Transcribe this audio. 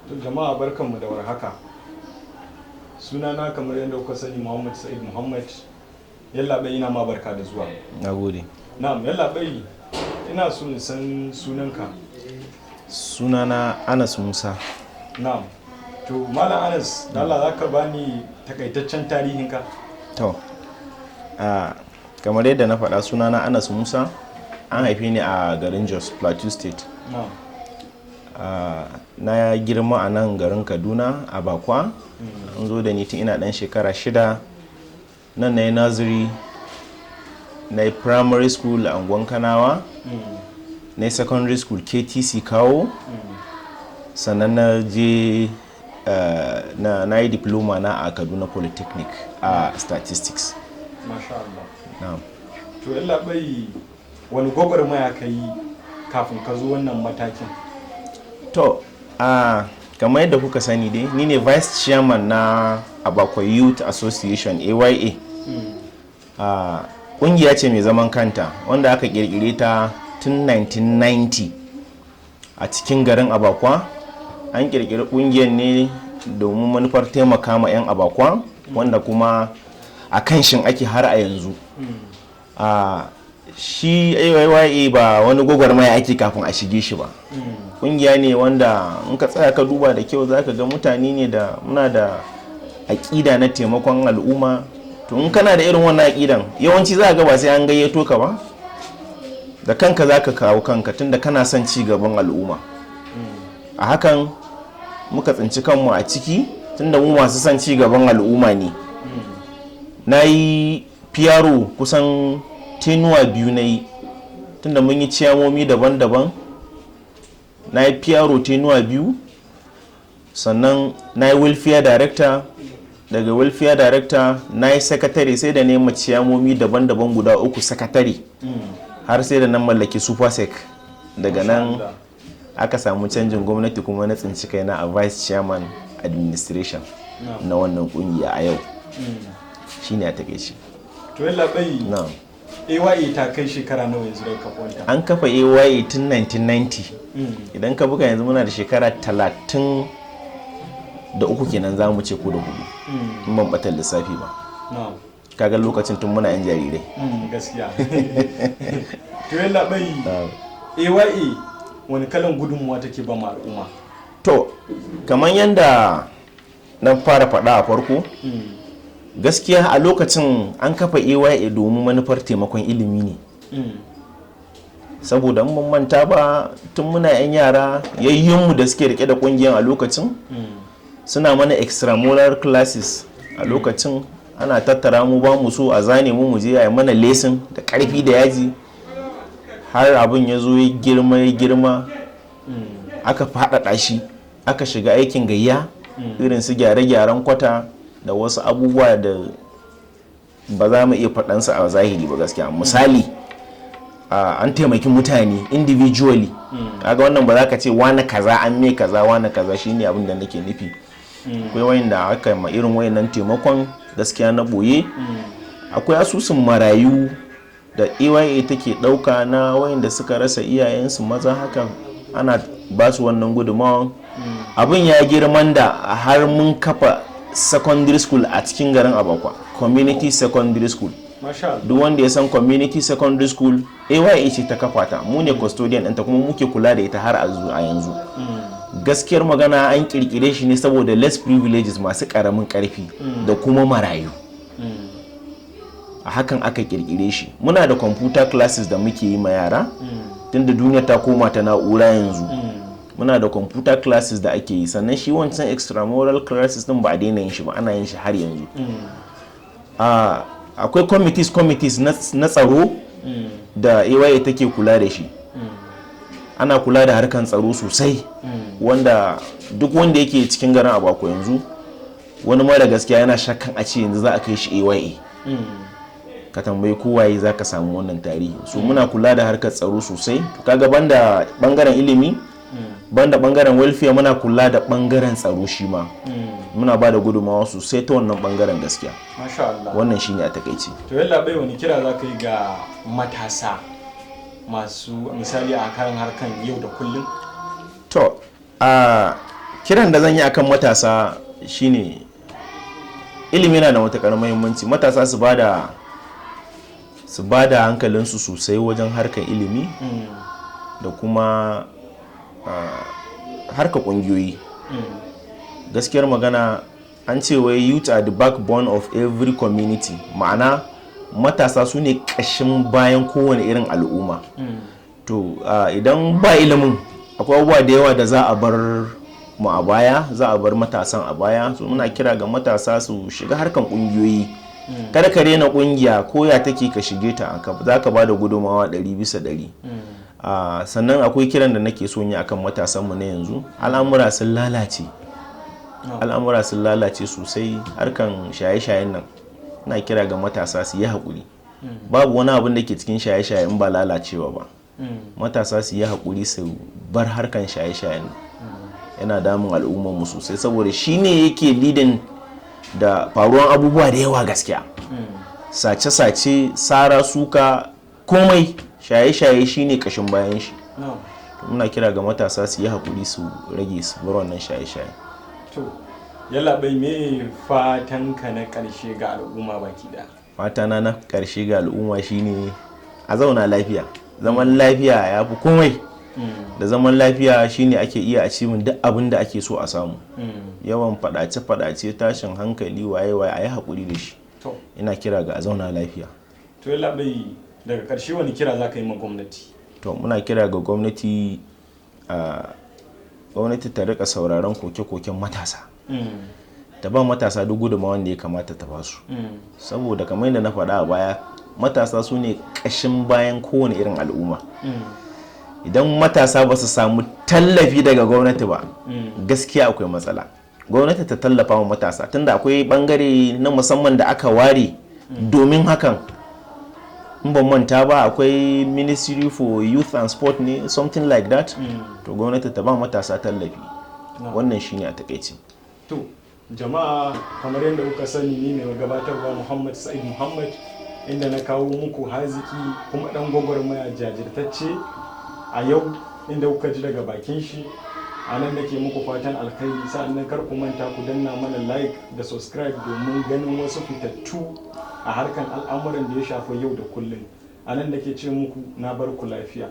To jama'a, barkanmu da warhaka. Sunana kamar yadda kuka sani Muhammad Sa'id Muhammad. Yallaɓai, ina ma barka da zuwa. Na gode. Na'am yallaɓai, ina so in san sunanka. Sunana Anas Musa. Na'am. To Malam Anas, da Allah za ka bani takaitaccen tarihinka? To, kamar yadda na faɗa, sunana Anas Musa. An haife ni a garin Jos, Plateau State. Na'am. Na girma a nan garin Kaduna a Bakwa. An zo da ni tun ina ɗan shekara 6. Nan na yi nursery, na yi primary school a Unguwan Kanawa, na yi secondary school KTC Kawo, sannan na je na yi diploma na a Kaduna Polytechnic a statistics. Masha Allah. Na'am. To yallaɓai, wani gwagwarmaya ka yi kafin ka zo wannan matakin? To, kamar yadda kuka sani dai, ni ne vice chairman na Abakwa Youth Association, AYA. Kungiya ce mai zaman kanta wanda aka kirkire ta tun 1990 a cikin garin Abakwa. An kirkiri kungiyar ne domin manufar taimaka ma 'yan Abakwa, wanda kuma a kan shin ake har a yanzu. Shi AYA ba wani gwagwarmaya ake kafin a shige shi ba. Kungiya ne wanda in ka tsaya ka duba da kyau, za ka ga mutane ne da muna da aƙida na taimakon al'umma. To in kana da irin wannan aƙidan, yawanci za ga ba sai an gayyato ka ba, da kanka za ka kawo kanka, tunda kana son ci gaban al'umma. A hakan muka tsinci kanmu a ciki, tunda mu masu son ci gaban al'umma ne. Na yi PRO kusan tenure 2 na yi, tunda mun yi ciyamomi daban-daban. Na yi PRO tenure 2, sannan na yi welfare director. Daga welfare director na yi secretary, sai da nema ciyamomi daban-daban guda uku secretary, har sai da na mallaki super sec. Daga nan aka samu canjin gwamnati, kuma na tsinci kaina a vice chairman administration na wannan kungiya a yau. Shine a takaice. To yallaɓai, Na. AYA ta kai shekara nawa yanzu daga kafuwanta? An kafa AYA tun 1990. Idan ka buga yanzu, muna da shekara 33 kenan za mu ce, ko da hudu, in ban batar lissafi ba. Kaga lokacin tun muna yan jarirai. Gaskiya. To yallaɓai, AYA wani kalan gudunmuwa take ba ma al'umma? To, kamar yadda na fara faɗa a farko, gaskiya a lokacin an kafa AYA domin manufar taimakon ilimi ne, saboda in ban manta ba, tun muna 'yan yara, yayyunmu da suke rike da kungiyar a lokacin suna mana extramural classes. A lokacin ana tattara mu, ba mu so, a zane mu, mu je a yi mana lesson da karfi da yaji, har abin ya zo ya girma, ya girma, aka faɗaɗa shi, aka shiga aikin gayya irin su gyare-gyaren kwata da wasu abubuwa da ba za mu iya faɗansa a zahiri ba gaskiya. Misali, an taimaki mutane individually. Kaga wannan ba za ka ce wani kaza an me kaza, wani kaza. Shine abin da nake nufi. Akwai wayanda aka ma irin wayannan taimakon gaskiya na boye. Akwai asusun marayu da AYA take dauka na wayanda suka rasa iyayensu maza. Haka ana ba su wannan gudunmawan. Abin ya girman da har mun kafa secondary school a cikin garin Abakwa, community secondary school. Masha Allah. Duk wanda ya san community secondary school, AYA ce ta kafa ta. Mu ne custodian ɗinta, kuma muke kula da ita har a yanzu. Gaskiyar magana, an kirkire shi ne saboda less privileges, masu karamin karfi da kuma marayu. A hakan aka kirkire shi. Muna da computer classes da muke yi ma yara, tunda duniya ta koma ta na'ura yanzu. Muna da computer classes da ake yi. Sannan shi wancan extramural classes din ba a daina yin shi ba, ana yin shi har yanzu. Akwai committees na tsaro da AYA take kula da shi. Ana kula da harkan tsaro sosai, wanda duk wanda yake cikin garin Abako yanzu, wani mara gaskiya yana shakkan a ce yanzu za a kai shi AYA. Ka tambayi kowaye, za ka samu wannan tarihi. So muna kula da harkar tsaro sosai. To kaga, banda bangaren ilimi, banda bangaren welfare, muna kula da bangaren tsaro shi ma. Muna ba da gudunmawa sosai ta wannan bangaren gaskiya. Masha Allah. Wannan shine a takaice. To yallaɓai, wani kira za ka yi ga matasa masu misali a kan harkan yau da kullum? To, a Kiran da zan yi akan matasa shine ilimi yana da matuƙar muhimmanci. Matasa su bada hankalinsu sosai wajen harkar ilimi da kuma harkar ƙungiyoyi. Gaskiyar magana, an ce wai "Youth are the backbone of every community", ma'ana matasa su ne ƙashin bayan kowane irin al'umma. To idan ba ilimin, akwai abubuwa da yawa da za a bar mu a baya, za a bar matasan a baya. So muna kira ga matasa su shiga harkan ƙungiyoyi. Kada ka rena ƙungiya, ko ya take, ka shige ta, za ka ba da gudunmawa 100%. Sannan akwai kiran da nake so yi akan matasanmu na yanzu. Al'amura sun lalace, al'amura sun lalace sosai. Harkan shaye-shayen nan, ina kira ga matasa su yi haƙuri. Babu wani abin da ke cikin shaye-shaye in ba lalacewa ba. Matasa su yi haƙuri su bar harkan shaye-shayen nan. Yana damun al'ummarmu sosai, saboda shi ne yake leading da faruwan abubuwa da yawa gaskiya: sace-sace, sara, suka, komai. Shaye-shaye shine kashin bayan shi. Muna kira ga matasa su yi haƙuri, su rage, su bar wannan shaye-shaye. To yallaɓai, me fatanka na ƙarshe ga al'umma baki ɗaya? Fatana na ƙarshe ga al'umma shine a zauna lafiya. Zaman lafiya ya fi komai. Da zaman lafiya shine ake iya achieving duk abin da ake so a samu. Yawan fadace-fadace, tashin hankali, waye-waye, a yi haƙuri da shi. Ina kira ga a zauna lafiya. To yallaɓai, daga ƙarshe wani kira za ka yi ma gwamnati? To muna kira ga gwamnati, a gwamnati ta rika sauraron koke-koken matasa, ta ba matasa duk gudunmawar da ya kamata ta ba su, saboda kamar yadda na faɗa a baya, matasa su ne ƙashin bayan kowane irin al'umma. Idan matasa ba su samu tallafi daga gwamnati ba, gaskiya akwai matsala. Gwamnati ta tallafa wa matasa, tunda akwai bangare na musamman da aka ware domin hakan. In ban manta ba, akwai Ministry for Youth and Sport ne, something like that. To gwamnati ta ba matasa tallafi. Wannan shine a takaice. To jama'a, kamar yadda kuka sani, ni mai gabatarwa Muhammad Sa'id Muhammad, inda na kawo muku haziki kuma dan gwagwarmaya jajirtacce a yau, inda kuka ji daga bakin shi. A nan nake muku fatan alkhairi. Sa'annan kar ku manta ku danna mana like da subscribe domin ganin wasu fitattu a harkan al'amuran da ya shafi yau da kullum. A nan nake ce muku na bar ku lafiya.